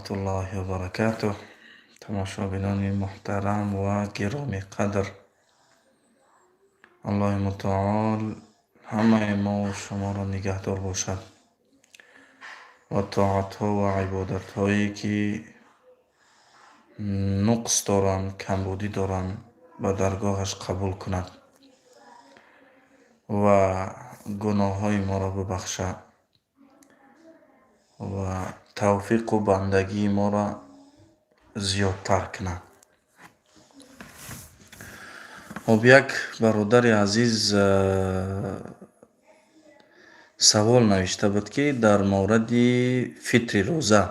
раҳматуллоҳи ва баракатуҳ. Тамошобинони муҳтарам ва гиромиқадр, Аллоҳи мутаол ҳамаи мову шуморо нигаҳдор бошад ва тоатҳо ва ибодатҳое, ки нуқс доранд, камбудӣ доранд, ба даргоҳаш қабул кунад ва гуноҳҳои моро бибахшад ва тавфиқу бандагии моро зиёдтар кунад. Хуб, як бародари азиз савол навишта буд, ки дар мавриди фитри рӯза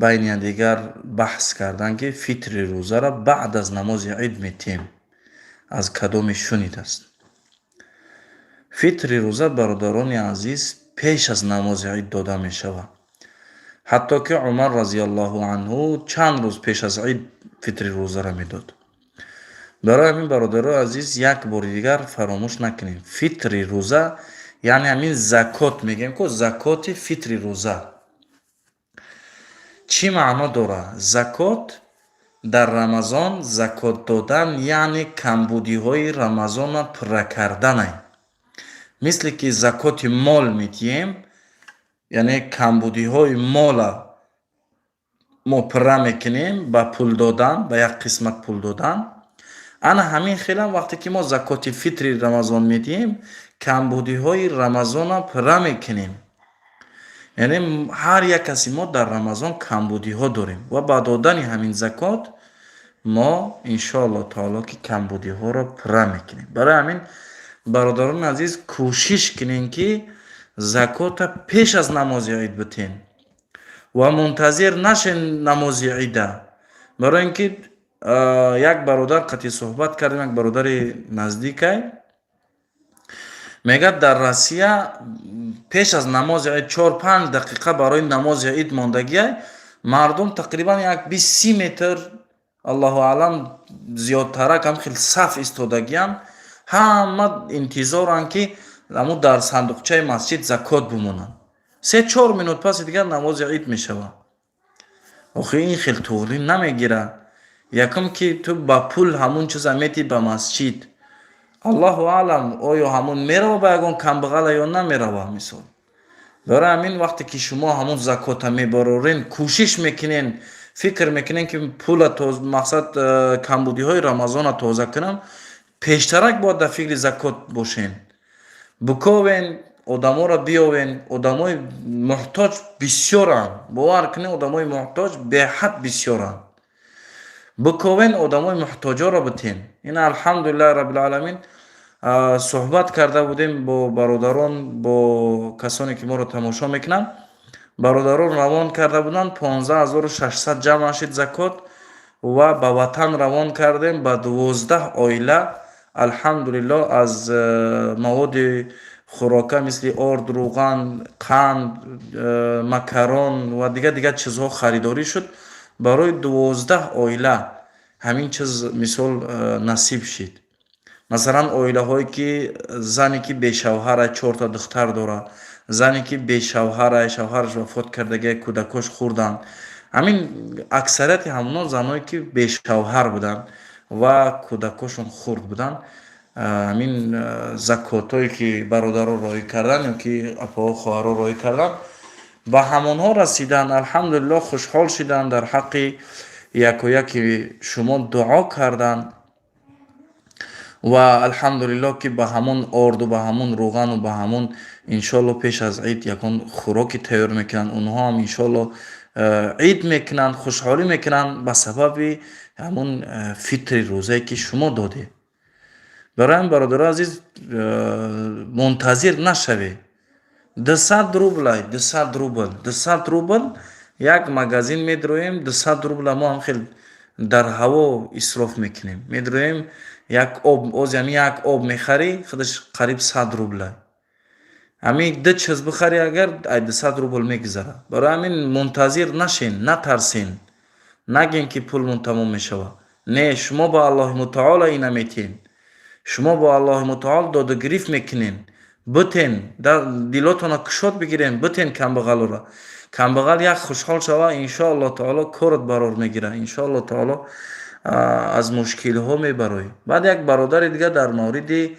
байни якдигар баҳс карданд, ки фитри рӯзаро баъд аз намози ид метиҳем. Аз кадоме шунидааст? Фитри рӯза, бародарони азиз, пеш аз намози ид дода мешавад. Ҳатто ки Умар разиаллоҳу анҳу чанд рӯз пеш аз ид фитри рӯзаро медод. Барои ҳамин, бародарои азиз, як бори дигар фаромӯш накунем: фитри рӯза, яъне ҳамин закот мегӯем ку, закоти фитри рӯза чӣ маъно дорад? Закот дар Рамазон, закот додан, яъне камбудиҳои Рамазонро пурра карданай. Мисле ки закоти мол медиҳем, яъне камбудиҳои мола мо пурра мекунем ба пул додан, ба як қисмат пул додан. Ана ҳамин хелам, вақте ки мо закоти фитри Рамазон медиҳем, камбудиҳои Рамазонро пурра мекунем. Яъне ҳар як каси мо дар Рамазон камбудиҳо дорем ва ба додани ҳамин закот мо, иншоаллоҳ таоло, ки камбудиҳоро пурра мекунем. Барои ҳамин, бародарони азиз, кӯшиш кунем, ки закота пеш аз намози ид битен ва мунтазир нашен намози ида. Барои ин ки як бародар қати суҳбат кардем, як бародари наздикай мегӯяд, дар Россия пеш аз намози ид, 4-5 дақиқа барои намози ид мондагиай, мардум тақрибан як 20-30 метр, аллоҳу аълам, зиёдтарак ҳам хел саф истодагианд. Ҳама интизоранд, ки аму дар сандуқчаи масҷид закот бимонанд. 3-4 минут паси дигар намози ид мешавад. Охи, ин хел туғрӣ намегирад. Якум, ки ту ба пул ҳамун чиза метӣ ба масҷид, аллоҳу аълам, оё ҳамун мерава ба ягон камбағала ё намерава, мисол. Барои ҳамин, вақте ки шумо ҳамун закота мебарорен, кӯшиш мекунен, фикр мекунен, ки пула, мақсад, камбудиҳои Рамазона тоза кунам, пештарак бояд дар фикри закот бошен. Буковен, одаморо биёвен. Одамои муҳтоҷ бисёранд, бовар кунед, одамои муҳтоҷ беҳад бисёранд. Буковен, одамои муҳтоҷоро битен. Ин, алҳамдулиллаҳи раббилъаламин, суҳбат карда будем бо бародарон, бо касоне, ки моро тамошо мекунанд. Бародарон равон карда буданд, 15 600 ҷамъ шид закот ва ба ватан равон кардем ба 12 оила. Алҳамдулиллоҳ, аз маводи хӯрока, мисли орд, рӯған, қанд, макарон ва дигар дигар чизҳо харидорӣ шуд. Барои 12 оила ҳамин чиз, мисол, насиб шид. Масалан, оилаҳое ки зане ки бешавҳара, чорта духтар дорад, зане ки бешавҳара, шавҳараш вафот кардагия, кӯдакош хурданд, ҳамин аксарияти ҳамоно заное ки бешавҳар буданд ва кӯдакошон хурд буданд, ҳамин закотҳое ки бародаро роҳӣ карданд ё ки апаҳо, хоҳаро роҳӣ карданд, ба ҳамонҳо расиданд. Алҳамдулиллоҳ, хушҳол шиданд, дар ҳаққи яку яки шумо дуо карданд ва алҳамдулиллоҳ, ки ба ҳамон орду, ба ҳамон рӯғану ба ҳамон, иншоалло, пеш аз ид ягон хӯроке тайёр мекунанд. Онҳо ҳам, иншоалло, ид мекунанд, хушҳолӣ мекунанд ба сабаби ҳамон фитри рӯзае, ки шумо додед. Барои ҳамин, бародарои азиз, мунтазир нашавед. 200 рублай, 200 рубл, 200 рубл, як магазин медроем, 200 рубла мо ҳам хел дар ҳаво исроф мекунем. Медроем, як об, ози ҳамин як об мехарӣ, худаш қариб 100 рублай. Ҳамин ду чиз бихарӣ агар, ай 200 рубл мегузарад. Барои ҳамин мунтазир нашен, натарсен, нагӯен, ки пулмон тамом мешавад. Не, шумо ба Аллоҳи мутаоло ина метиҳен, шумо бо Аллоҳи мутаол додугирифт мекунен. Бутен, дилотона кушод бигирен, бутен камбағалоро. Камбағал як хушҳол шава, иншоалло таоло корот барор мегира, иншоалло таоло аз мушкилҳо мебароӣ. Баъд як бародари дигар дар мавриди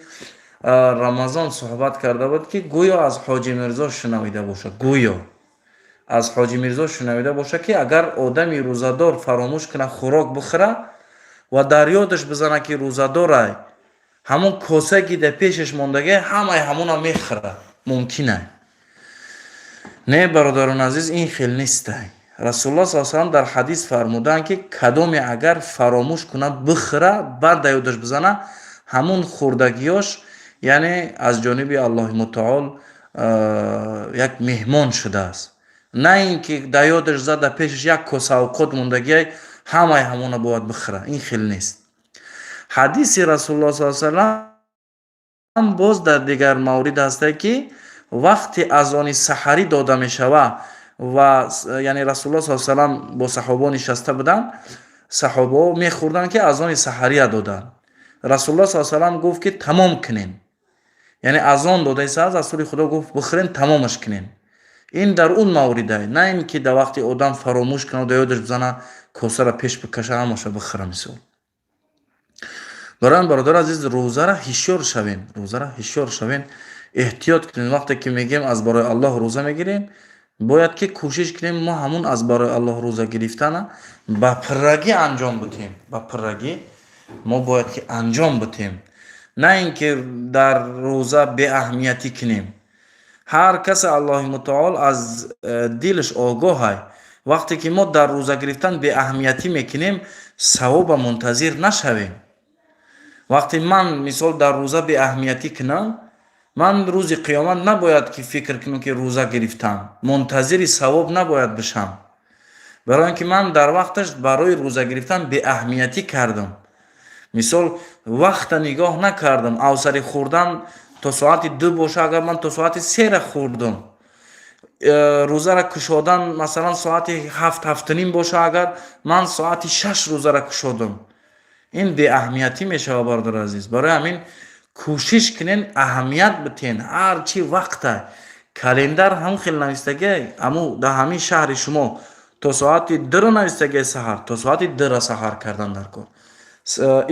Рамазон суҳбат карда буд, ки гӯё аз Ҳоҷи Мирзо шунавида бошад, гӯё аз Ҳоҷи Мирзо шунавида бошад, ки агар одами рӯзадор фаромӯш кунад хӯрок бихӯра ва дар ёдаш бизанад, ки рӯзадорай, ҳамон коса, ки дар пешаш мондагӣ, ҳамаи ҳамона мехӯрад, мумкинай. Не, бародарон азиз, ин хел нестай. Расулуллоҳ с салам дар ҳадис фармуданд, ки кадоме агар фаромӯш кунад бихӯра, баъд дар ёдаш бизана, ҳамун хӯрдагиёш, яъне, аз ҷониби Аллоҳи мутаол як меҳмон шудааст, на ин ки дар ёдаш зад, дар пешаш як коса авқот мондагиай, ҳамаи ҳамона бояд бихӯра. Ин хел нест. Ҳадиси Расулуллоҳ с салам боз дар дигар маврид ҳастае, ки вақти азони саҳарӣ дода мешава ва, яъне, Расулуллоҳ с салам бо саҳобо нишаста буданд, саҳобаҳо мехӯрданд, ки азони саҳария доданд. Расулуллоҳ с салам гуфт, ки тамом кунен, яъне азон додаист. Расули Худо гуфт: «Бихӯрен, тамомаш кунен». Ин дар он мавридае, на ин ки дар вақти одам фаромӯш кунад, дар ёдаш бизана, косаро пеш бикаша, ҳамаша бихӯра, мисол. Барои бародари азиз, рӯзара ҳишёр шавем, рӯзара ҳишёр шавем, эҳтиёт кунем. Вақте ки мегӯем аз барои Аллоҳ рӯза мегирем, бояд ки кӯшиш кунем, мо ҳамун аз барои Аллоҳ рӯза гирифтана ба пуррагӣ анҷом бутем. Ба пуррагӣ мо бояд ки анҷом бутем, на ин ки дар рӯза беаҳамиятӣ кунем. Ҳар касе Аллоҳи мутаол аз дилаш огоҳай. Вақте ки мо дар рӯза гирифтан беаҳамиятӣ мекунем, савоба мунтазир нашавем. Вақте ман, мисол, дар рӯза беаҳамиятӣ кунам, ман рӯзи қиёмат набояд ки фикр кунам, ки рӯза гирифтам, мунтазири савоб набояд бишам, барои ин ки ман дар вақташ барои рӯза гирифтан беаҳамиятӣ кардам. Мисол, вақта нигоҳ накардам, авсари хӯрдан то соати 2 боша агар, ман то соати 3-ра хӯрдам. Рӯзара кушодан, масалан, соати 7, 7:30 боша агар, ман соати 6 рӯзара кушодам. Ин беаҳамиятӣ мешавад, бародари азиз. Барои ҳамин кӯшиш кунен, аҳамият битен. Ҳар чи вақта календар ҳамн хел навистагиай, аму дар ҳамин шаҳри шумо то соати 2-ро навистагиай саҳар, то соати 2-ра саҳар кардан дар кор.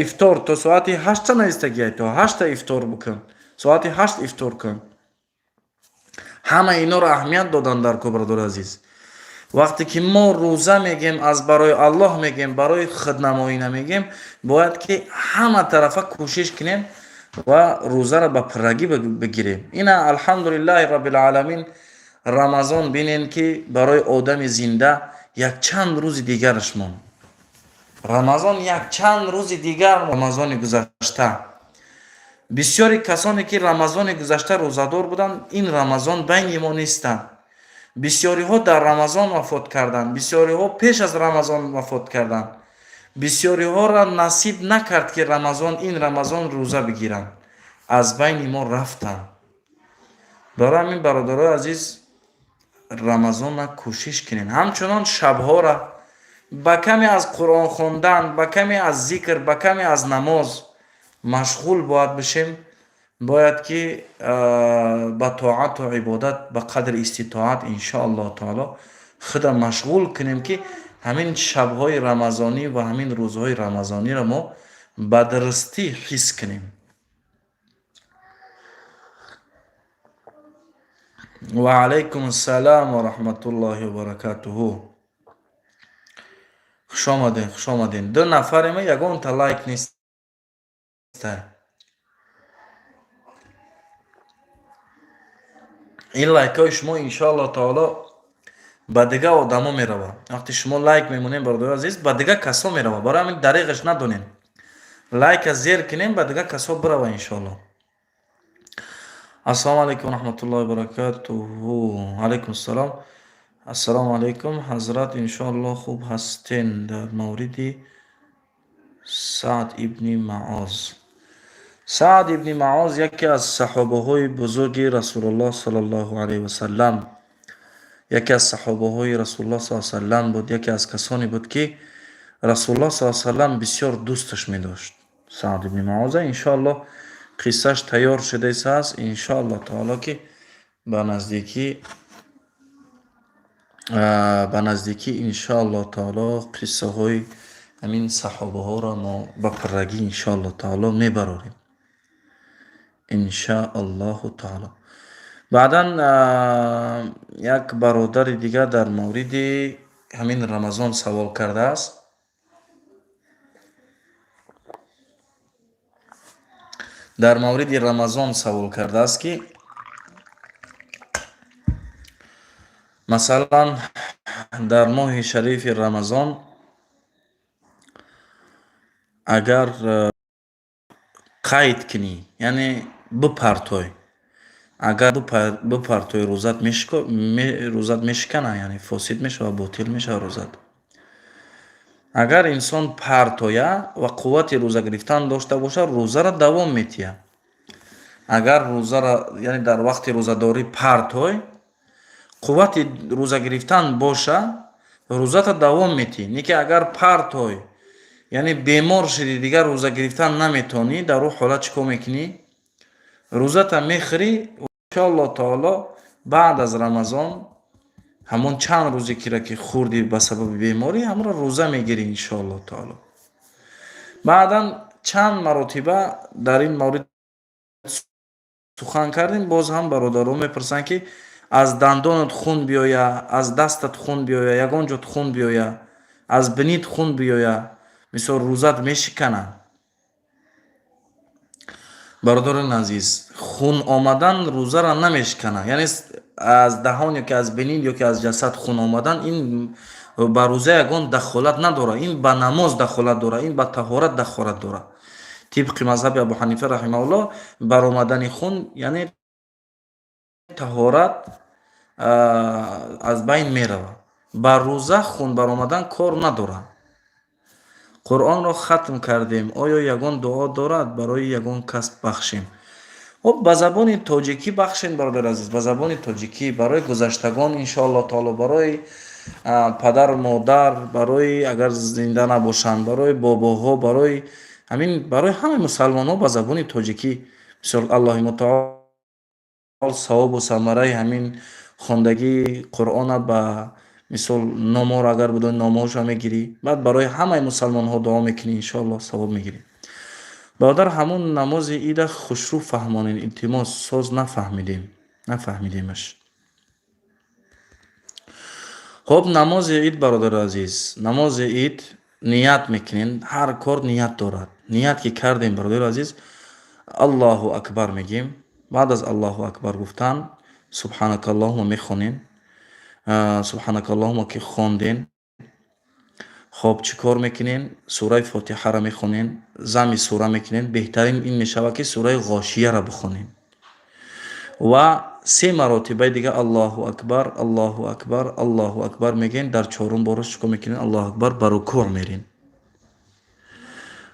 Ифтор то соати 8-та навистагиай, то 8-та ифтор бикун, соати 8 ифтор кун. Ҳама инора аҳамият додан дар кор, бародари азиз. Вақте ки мо рӯза мегем, аз барои Аллоҳ мегем, барои худнамоӣ намегем, бояд ки ҳама тарафа кӯшиш кунем ва рӯзаро ба пуррагӣ бигирем. Ина, алҳамдулиллаҳи раббилъаламин, Рамазон, бинен, ки барои одами зинда якчанд рӯзи дигараш монд. Рамазон якчанд рӯзи дигар. Рамазони гузашта бисёри касоне, ки Рамазони гузашта рӯзадор буданд, ин Рамазон байни мо нестанд. Бисёриҳо дар Рамазон вафот карданд, бисёриҳо пеш аз Рамазон вафот карданд, бисёриҳоро насиб накард, ки Рамазон, ин Рамазон рӯза бигиранд, аз байни мо рафтанд. Барои ҳамин, бародарои азиз, Рамазонна кӯшиш кунем, ҳамчунон шабҳора ба каме аз Қуръон хондан, ба каме аз зикр, ба каме аз намоз машғул бояд бишем. Бояд ки ба тоату ибодат ба қадри иститоат, иншоаллоҳу таоло, худа машғул кунем, ки ҳамин шабҳои рамазонӣ ва ҳамин рӯзҳои рамазониро мо ба дурустӣ ҳис кунем. Ва алайкум ассалом ва раҳматуллоҳи ва баракатуҳу. Хушомаден, хушомаден. Ду нафарема, ягонта лайк неста. Ин лайкҳои шумо, иншоаллоҳу таоло, ба дигар одамо меравад. Вақте шумо лайк мемонем, бародари азиз, ба дигар касо меравад. Барои ҳамин дариғаш надонем, лайка зер кунем, ба дигар касо бирава, иншоалло. Ассалому алайкум раҳматуллоҳи баракатуҳу. Алайкум ассалом. Ассалому алайкум, ҳазрат, иншоалло хуб ҳастен. Дар мавриди Саъд ибни Маоз. Саъд ибни Маоз яке аз саҳобаҳои бузурги Расулуллоҳ саллаллоҳу алайҳи васаллам, яке аз саҳобаҳои Расулуллоҳ с саллам буд, яке аз касоне буд, ки Расулуллоҳ с саллам бисёр дӯсташ медошт Саъд ибни Маоза. Иншоалло, қиссаш тайёр шудааст, иншоалло таоло, ки ба наздикӣ. Ба наздикӣ, иншоаллоҳ таоло, қиссаҳои ҳамин саҳобаҳоро мо ба пуррагӣ, иншоаллоҳ таоло, мебарорем, иншоаллоҳу таоло. Баъдан як бародари дигар дар мавриди ҳамин Рамазон савол кардааст. Дар мавриди Рамазон савол кардааст, ки масалан дар моҳи шарифи Рамазон агар қайд кунӣ, яъне бипартой, агар бипартой, рӯзат мешикана, яъне фосид мешавад, ботил мешавад рӯзат. Агар инсон партоя ва қуввати рӯза гирифтан дошта бошад, рӯзаро давом метиҳад. Агар рӯзаро, яъне дар вақти рӯзадорӣ партой, қуввати рӯза гирифтан боша, рӯзата давом метиҳӣ. Не ки агар партой, яъне бемор шудӣ, дигар рӯза гирифтан наметавонӣ, дар ӯ ҳолат чӣ кор мекунӣ? Рӯзата мехӯрӣ, иншоаллоҳ таоло, баъд аз Рамазон ҳамон чанд рӯзе кира ки хӯрдӣ ба сабаби беморӣ, ҳамонро рӯза мегирӣ, иншоаллоҳ таоло. Баъдан чанд маротиба дар ин маврид сухан кардем, боз ҳам бародарон мепурсанд, ки аз дандонат хун биёя, аз дастат хун биёя, ягон ҷот хун биёя, аз бинит хун биёя, мисол, рӯзат мешикана? Бародарони азиз, хун омадан рӯзаро намешикана. Яъне аз даҳон ё ки аз бинит ё ки аз ҷасад хун омадан, ин ба рӯза ягон дахолат надорад. Ин ба намоз дахолат дорад, ин ба таҳорат дахолат дорад. Тибқи мазҳаби Абу Ҳанифа раҳимауллоҳ, баромадани хун, яъне таҳорат аз байн меравад. Ба рӯза хун баромадан кор надорад. Қуръонро хатм кардем, оё ягон дуо дорад, барои ягон кас бахшем? Хоб, ба забони тоҷикӣ бахшем, бародари азиз, ба забони тоҷикӣ барои гузаштагон, иншоаллоҳ таоло, барои падару модар, барои агар зинда набошанд, барои бобоҳо, барои ҳамин, барои ҳамаи мусалмонҳо ба забони тоҷикӣ. Мисол, Аллоҳи мутаол савобу самараи ҳамин хондагии Қуръона ба, мисол, номҳоро агар бидони, номҳошро мегирӣ, баъд барои ҳамаи мусалмонҳо дуо мекунӣ, иншоаллоҳ, савоб мегирӣ. Бародар, ҳамун намози ида хушрӯ фаҳмонед, илтимос, соз нафаҳмидемаш. Хоб, намози ид, бародари азиз, намози ид ният мекунем. Ҳар кор ният дорад. Ният ки кардем, бародари азиз, Аллоҳу акбар мегӯем. Баъд аз Аллоҳу акбар гуфтан Субҳанака Аллоҳума мехонем. Субҳанака Аллоҳума ки хондем, хоб, чӣ кор мекунем? Сураи Фотиҳаро мехонем, зами сура мекунем. Беҳтарин ин мешавад, ки сураи Ғошияро бихонем ва се маротибаи дига Аллоҳу акбар, Аллоҳу акбар, Аллоҳу акбар мегӯем. Дар чорум бораш чӣ кор мекунем? Аллоҳу акбар, ба рукӯъ мерем.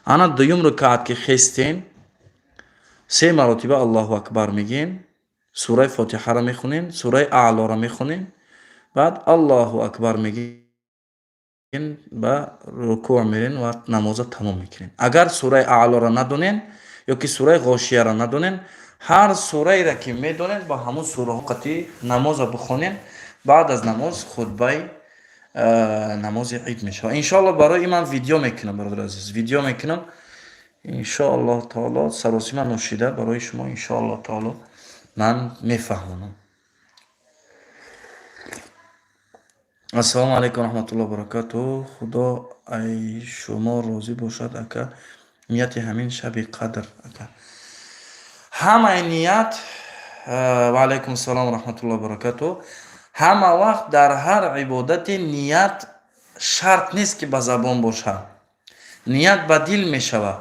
Ана дуюм рукаат ки хестем, се маротиба Аллоҳу акбар мегӯем, сураи Фотиҳаро мехонем, сураи Аълоро мехонем, баъд Аллоҳу акбар мегӯем, ба рукӯъ мерем ва намоза тамом мекунем. Агар сураи Аълоро надонем ё ки сураи Ғошияро надонем, ҳар сураеро ки медонем, ба ҳамун сураҳо қатъи намоза бихонем. Баъд аз намоз хутбаи намози ид мешавад, иншоалло. Барои ин ман видео мекунам, бародари азиз, видео мекунам, иншоаллоҳ таоло. Саросима нӯшида барои шумо, иншоаллоҳ таоло, ман мефаҳмонам. Ассалому алайкум раҳматуллоҳ баракатуҳ. Худо ай шумо розӣ бошад, ака. Нияти ҳамин шаби қадр, ака? Ҳамаи ният, ва алайкум ассалом раҳматуллоҳ баракатуҳ. Ҳама вақт дар ҳар ибодате ният шарт нест, ки ба забон бошад. Ният ба дил мешавад.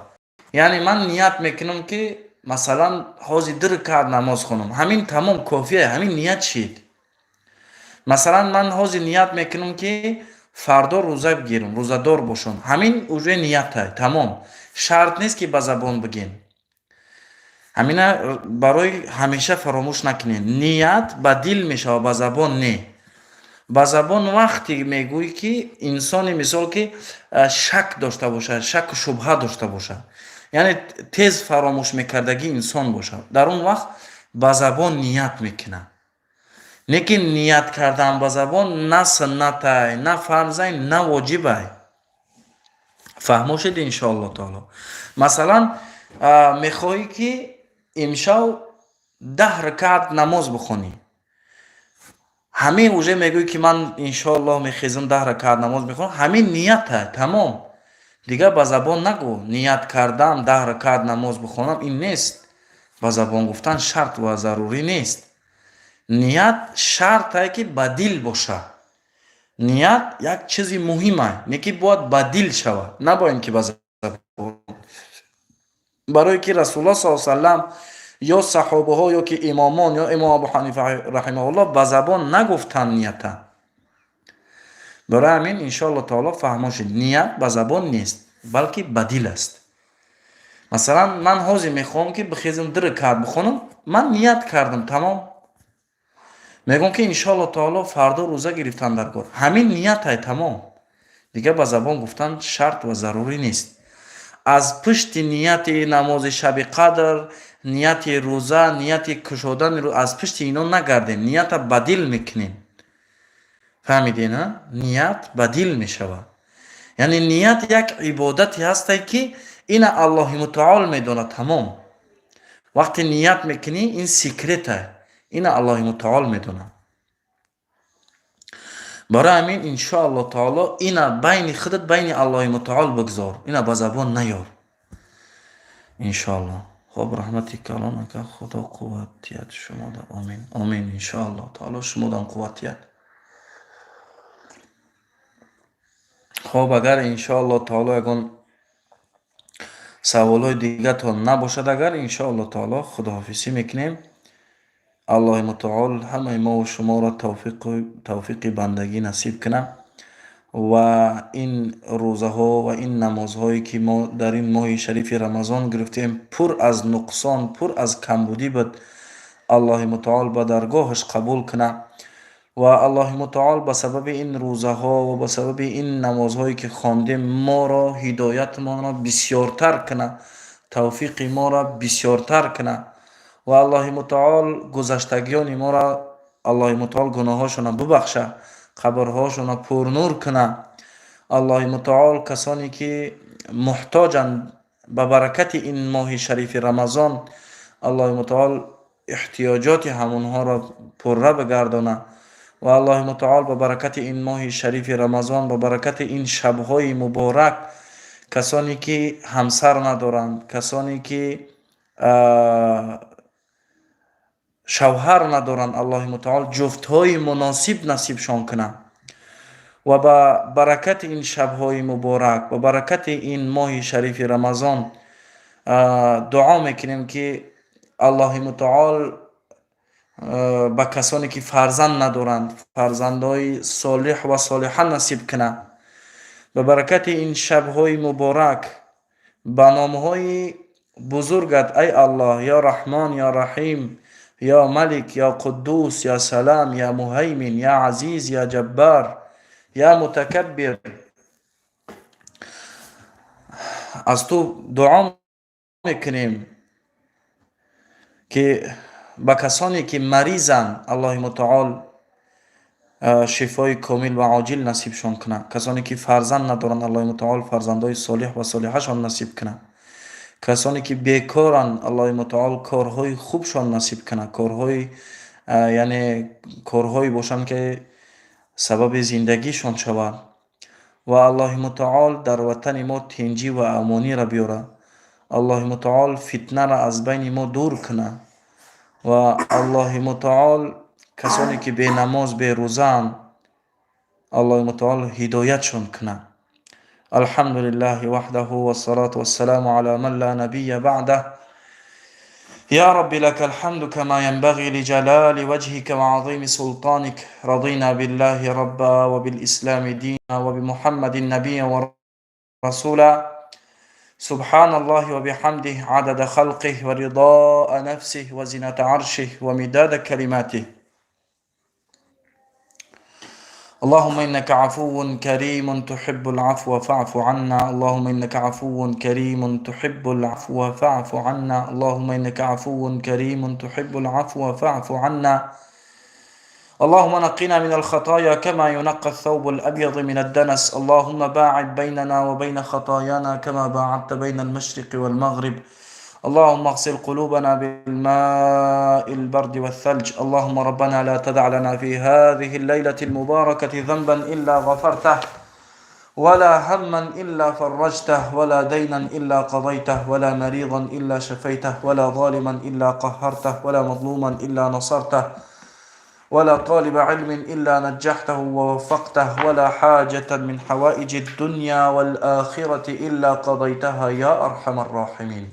Яъне ман ният мекунам, ки масалан ҳозир ду ракаат намоз хонам, ҳамин тамом кофия, ҳамин ният шид. Масалан, ман ҳозир ният мекунам, ки фардо рӯза бигирам, рӯзадор бошам, ҳамин уже ниятай, тамом. Шарт нест, ки ба забон бигем. Ҳамина барои ҳамеша фаромӯш накунед: ният ба дил мешавад, ба забон не. Ба забон вақте мегӯӣ, ки инсоне, мисол, ки шак дошта бошад, шаку шубҳа дошта бошад, яъне тез фаромӯш мекардагӣ инсон бошад, дар он вақт ба забон ният мекунад. Не ки ният кардан ба забон на суннатай, на фарзай, на воҷибай. Фаҳмо шуд, иншоалло таоло? Масалан, мехоҳӣ, ки имшав 10 ракаат намоз бихонӣ. Ҳамин уже мегӯӣ, ки ман иншоаллоҳ мехезам, 10 ракаат намоз мехонам. Ҳамин нията, тамом. Дигар ба забон нагӯ. Ният кардам 10 ракаат намоз бихонам, ин нест. Ба забон гуфтан шарт ва зарурӣ нест. Ният шартае, ки ба дил бошад. Ният як чизи муҳима, не ки бояд ба дил шавад, набояд ки ба забон. Барое ки Расулуллоҳ саллаллоҳу алайҳи васаллам ё саҳобаҳо, ё ки имомон, ё имом Абу Ҳанифа раҳимаҳуллоҳ ба забон нагуфтанд нията. Барои ҳамин, иншоалло таоло, фаҳмо шуд: ният ба забон нест, балки ба дил аст. Масалан, ман ҳозир мехоҳам, ки бихезам, ду ракаат бихонам. Ман ният кардам, тамом. Мегӯям, ки иншоалло таоло фардо рӯза гирифтан дар кор. Ҳамин ниятай, тамом. Дигар ба забон гуфтан шарт ва зарурӣ нест. Аз пушти нияти намози шаби қадр, нияти рӯза, нияти кушодани, аз пушти ино нагардем. Нията ба дил мекунем. Фаҳмидед? А ният ба дил мешавад. Яъне ният як ибодате ҳасте, ки ина Аллоҳи мутаол медонад, тамом. Вақте ният мекунӣ, ин секрета, ина Аллоҳи мутаол медонад. Барои ҳамин, иншоалло таоло, ина байни худат, байни Аллоҳи мутаол бигзор, ина ба забон наёр, иншоалло. Хоб, раҳмати калон, ака, Худо қувват диҳад шумода. Омин, омин, иншоалло таоло шумодам қувват диҳад. Хоб, агар иншоалло таоло ягон саволҳои дигатон набошад, агар иншоалло таоло, худоҳофизӣ мекунем. Аллоҳи мутаол ҳамаи мову шуморо тавфиқи бандагӣ насиб кунад ва ин рӯзаҳо ва ин намозҳое, ки мо дар ин моҳи шарифи Рамазон гирифтем, пур аз нуқсон, пур аз камбудӣ буд, Аллоҳи мутаол ба даргоҳаш қабул кунад ва Аллоҳи мутаол ба сабаби ин рӯзаҳо ва ба сабаби ин намозҳое, ки хондем, моро ҳидоятмонро бисёртар кунад, тавфиқи моро бисёртар кунад ва Аллоҳи мутаол гузаштагиёни моро, Аллоҳи мутаол гуноҳҳошонро бубахшад, қабрҳошонро пурнур кунад. Аллоҳи мутаол касоне, ки муҳтоҷанд, ба баракати ин моҳи шарифи Рамазон Аллоҳи мутаол эҳтиёҷоти ҳамонҳоро пурра бигардонад ва Аллоҳи мутаол ба баракати ин моҳи шарифи Рамазон, ба баракати ин шабҳои муборак касоне, ки ҳамсар надоранд, касоне, ки шавҳар надоранд, Аллоҳи мутаол ҷуфтҳои муносиб насибшон кунад ва ба баракати ин шабҳои муборак, ба баракати ин моҳи шарифи Рамазон дуо мекунем, ки Аллоҳи мутаол ба касоне, ки фарзанд надоранд, фарзандҳои солиҳ ва солиҳа насиб кунад. Ба баракати ин шабҳои муборак, ба номҳои бузургат, ай Аллоҳ, ё Раҳмон, ё Раҳим, ё Малик, ё Қуддус, ё Салам, ё Муҳаймин, ё Азиз, ё Ҷаббар, ё Мутакаббир, аз ту дуо мекунем, ки ба касоне, ки маризанд, Аллоҳи мутаол шифои комил ва оҷил насибшон кунад. Касоне, ки фарзанд надоранд, Аллоҳи мутаол фарзандҳои солиҳ ва солиҳашон насиб кунад. Касоне, ки бекоранд, Аллоҳи мутаол корҳои хубшон насиб кунад, корҳои, яъне корҳое бошанд, ки сабаби зиндагишон шавад. Ва Аллоҳи мутаол дар ватани мо тинҷӣ ва амониро биёрад. Аллоҳи мутаол фитнаро аз байни мо дур кунад ва Аллоҳи мутаол касоне, ки бенамоз, берӯзаанд, Аллоҳи мутаол ҳидоятшон кунад. الحمد لله وحده، والصلاة والسلام على من لا نبي بعده. يا رب، لك الحمد كما ينبغي لجلال وجهك وعظيم سلطانك. رضينا بالله ربا، وبالإسلام دينا، وبمحمد نبيا ورسولا. سبحان الله وبحمده، عدد خلقه ورضاء نفسه وزنة عرشه ومداد كلماته. اللهم إنك عفو كريم تحب العفو فاعف عنا. اللهم إنك عفو كريم تحب العفو فاعف عنا. اللهم إنك عفو كريم تحب العفو فاعف عنا. اللهم نقنا من الخطايا كما ينقى الثوب الأبيض من الدنس. اللهم باعد بيننا وبين خطايانا كما باعدت بين المشرق والمغرب. اللهم اغسل قلوبنا بالماء البرد والثلج. اللهم ربنا لا تدع لنا في هذه الليلة المباركة ذنبا إلا غفرته، ولا هما إلا فرجته، ولا دينا إلا قضيته، ولا مريضا إلا شفيته، ولا ظالما إلا قهرته، ولا مظلوما إلا نصرته، ولا طالب علم إلا نجحته ووفقته، ولا حاجة من حوائج الدنيا والآخرة إلا قضيتها يا أرحم الراحمين.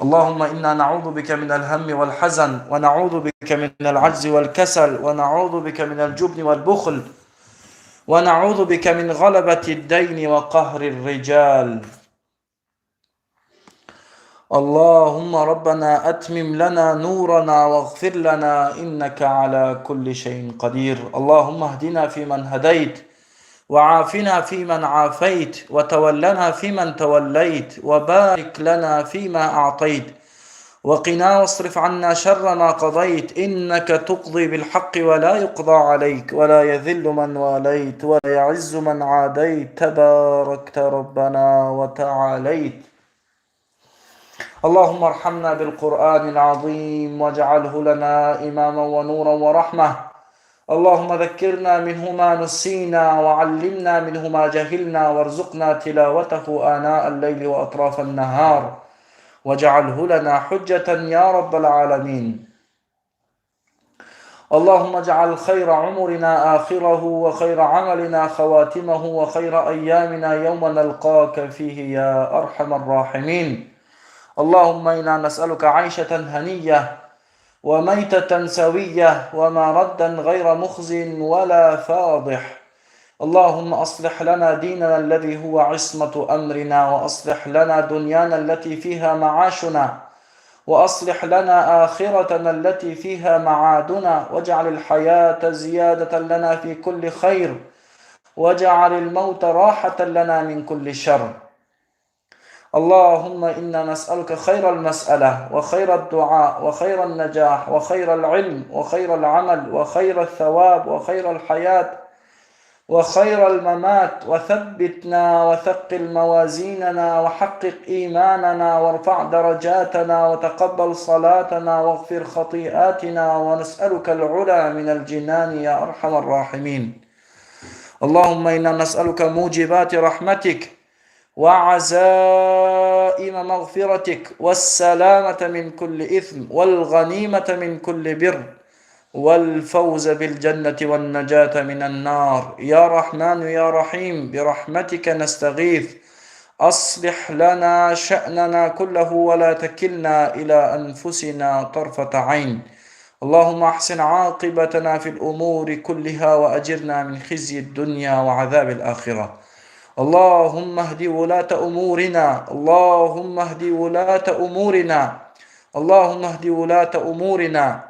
اللهم إنا نعوذ بك من الهم والحزن، ونعوذ بك من العجز والكسل، ونعوذ بك من الجبن والبخل، ونعوذ بك من غلبة الدين وقهر الرجال. اللهم ربنا أتمم لنا نورنا واغفر لنا إنك على كل شيء قدير. اللهم اهدنا فيمن هديت، وعافنا فيمن عافيت، وتولنا فيمن توليت، وبارك لنا فيما أعطيت، وقنا واصرف عنا شر ما قضيت، إنك تقضي بالحق ولا يقضى عليك، ولا يذل من واليت ولا يعز من عاديت، تباركت ربنا وتعاليت. اللهم ارحمنا بالقرآن العظيم واجعله لنا إماما ونورا ورحمة. اللهم ذكرنا منه ما نسينا، وعلمنا منه ما جهلنا، وارزقنا تلاوته آناء الليل وأطراف النهار، واجعله لنا حجة يا رب العالمين. اللهم اجعل خير عمرنا آخره، وخير عملنا خواتمه، وخير أيامنا يوم نلقاك فيه يا أرحم الراحمين. اللهم إنا نسألك عيشة هنية، وميتة سوية، ومردا غير مخز ولا فاضح. اللهم أصلح لنا ديننا الذي هو عصمة أمرنا، وأصلح لنا دنيانا التي فيها معاشنا، وأصلح لنا آخرتنا التي فيها معادنا، واجعل الحياة زيادة لنا في كل خير، واجعل الموت راحة لنا من كل شر. اللهم إنا نسألك خير المسألة، وخير الدعاء، وخير النجاح، وخير العلم، وخير العمل، وخير الثواب، وخير الحياة، وخير الممات. وثبتنا وثقل موازيننا، وحقق إيماننا، وارفع درجاتنا، وتقبل صلاتنا، واغفر خطيئاتنا، ونسألك العلا من الجنان يا أرحم الراحمين. اللهم إنا نسألك موجبات رحمتك، وعزائم مغفرتك، والسلامة من كل إثم، والغنيمة من كل بر، والفوز بالجنة والنجاة من النار. يا رحمن يا رحيم، برحمتك نستغيث، أصلح لنا شأننا كله، ولا تكلنا إلى أنفسنا طرفة عين. اللهم أحسن عاقبتنا في الأمور كلها، وأجرنا من خزي الدنيا وعذاب الآخرة. اللهم اهد ولاة أمورنا، اللهم اهد ولاة أمورنا، اللهم اهد ولاة أمورنا.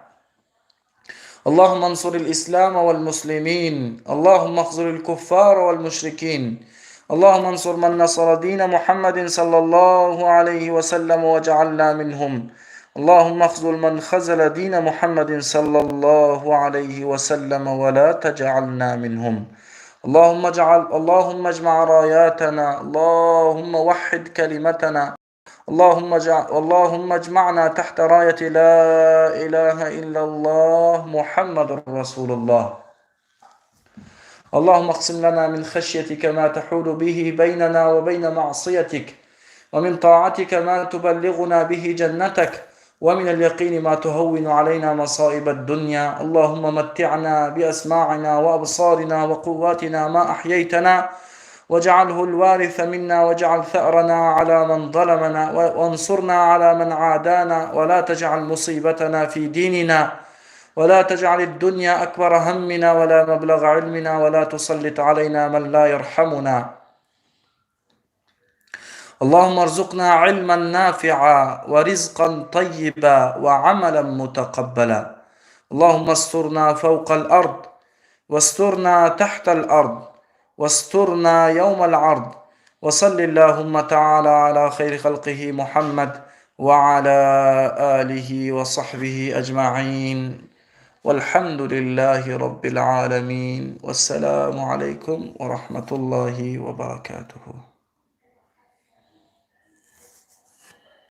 اللهم انصر الإسلام والمسلمين، اللهم اخذل الكفار والمشركين. اللهم انصر من نصر دين محمد صلى الله عليه وسلم واجعلنا منهم. اللهم اخذل من خذل دين محمد صلى الله عليه وسلم ولا تجعلنا منهم. اللهم اجمع راياتنا، اللهم وحد كلمتنا، اللهم اجمعنا تحت راية لا إله إلا الله محمد رسول الله. اللهم اقسم لنا من خشيتك ما تحول به بيننا وبين معصيتك، ومن طاعتك ما تبلغنا به جنتك، ومن اليقين ما تهون علينا مصائب الدنيا. اللهم متعنا بأسماعنا وأبصارنا وقواتنا ما أحييتنا، واجعله الوارث منا، واجعل ثأرنا على من ظلمنا، وانصرنا على من عادانا، ولا تجعل مصيبتنا في ديننا، ولا تجعل الدنيا أكبر همنا ولا مبلغ علمنا، ولا تسلط علينا من لا يرحمنا. اللهم ارزقنا علما نافعا، ورزقا طيبا، وعملا متقبلا. اللهم استرنا فوق الأرض، واسترنا تحت الأرض، واسترنا يوم العرض. وصل اللهم تعالى على خير خلقه محمد وعلى آله وصحبه أجمعين. والحمد لله رب العالمين، والسلام عليكم ورحمة الله وبركاته.